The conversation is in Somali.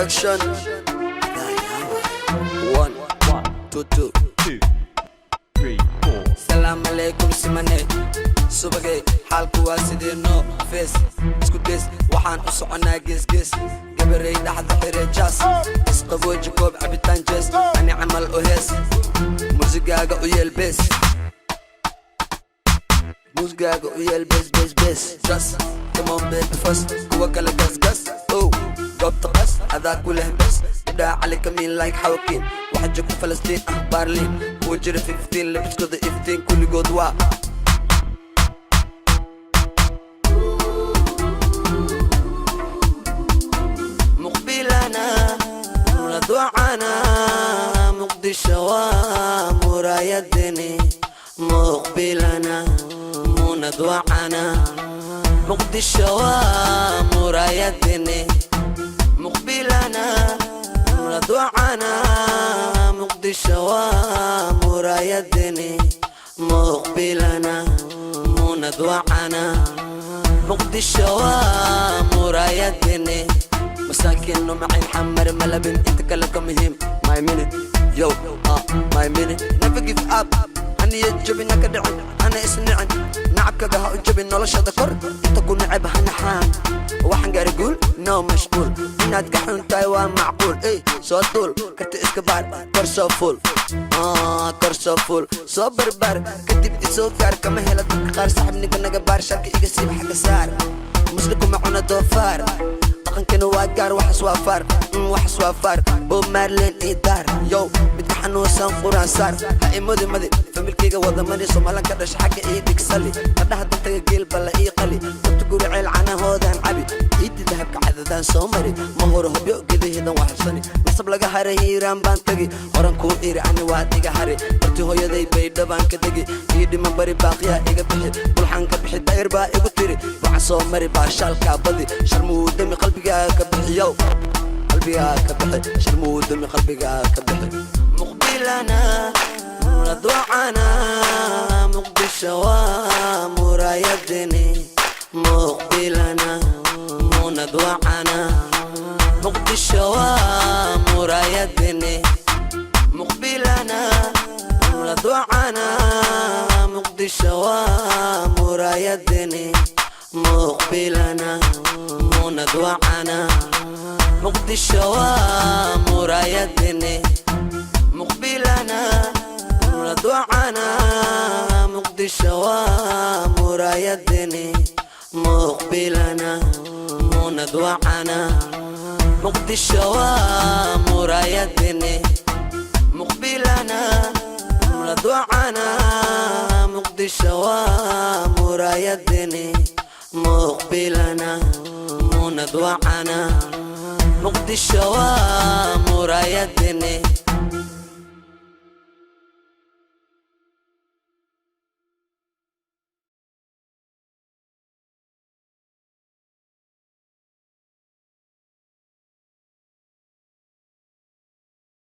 Production. One, two, two. Two, three, four. Salaam alaikum, simane subagay, xaalku waa sidee? No face isku des, waxaan u soconaa geesgees. Gabarey dhaxda xire, jaas isqabooji, koob cabitaan jees, ani camal u hees, musigaaga u yeel bees, musigaaga u yeel bees, bees, bees. Just come on, baby, first kuwa kale gas gas, oh, goobta qas adaa ku leh bes. Gabdhaha cali kamiin like xawakiin, waxa joogta Falastiin ah, Baarliin kuwa jira 15, labiskooda iftiin, kulligood waa muqbilana muladucana. Muqdisho waa muraayadeni, muqbilana munadwacana. Muqdisho waa muraayadeni, muqbilana muladwacana. Muqdisho waa muraayadeni, muqbilana munadwacana. Muqdisho waa muraayadeni. Masaakiin numacin xamar malabin, inta kale ka muhiim. My minute, yo, my minute. Never give up, haniya jabin, haka dhicin, hana isnicin, nacabkaga ha u jabin, noloshada kor inta ku neceb ha naxaan. Waxaan gaari guul, no mashquul. Inaad ka xun tahay waa macquul. Ey, soo duul, karti iska baar, kor soo fuul. Ah, kor soo fuul, soo barbaar, kadib isoo gaar. Kama hela dadka qaar, saxibninka naga baar, sharka iga siib, xagga saar. Muslimku ma cuna doofaar, dhaqankana waa gaar. Waxas waa faar, waxas waa faar. Bob Marley ii daar, yow, midka xanuunsan quraan saar. Ha imodi madi, familkayga wada mari, Soomalan ka dhasha, xagga ii dhig sali. Qadhaha dantaga geel balla ii qali, dabta guri ceel canahoodaan cabi, iidi dahabka cadadaan soo mari. Ma horo hobyo gedaheedan waa habsani, nasab laga haray Hiiraan baan tegi. Horan kuu iri, ani waad iga hari, barti hooyaday Baydhabaan ka degi. Ii dhiman bari, baaqiyaa iga bixi, bulxan ka bixi, dayr baa igu tiri. Waxaan soo mari baashaalkaa badi, sharmuudami qalbigaaga ka bixiyow, qalbigaa ka bixi, sharmuudami qalbigaa ka bixi. Muqbilana muladwacana. Muqdisho waa muraayadeni, muqbilana munadwacana. Muqdisho waa muraayadeni, muqbilana muladwacana. Muqdisho waa muraayadeni, muqbilana munadwacana. Muqdisho waa muraayadeni, muqbilana muladwacana. Muqdisho waa muraayadeni, muqbilana munadwacana. Muqdisho waa muraayadeni, muqbilana muladwacana. Muqdisho waa muraayadeni, muqbilana munadwacana. Muqdisho waa muraayadeni.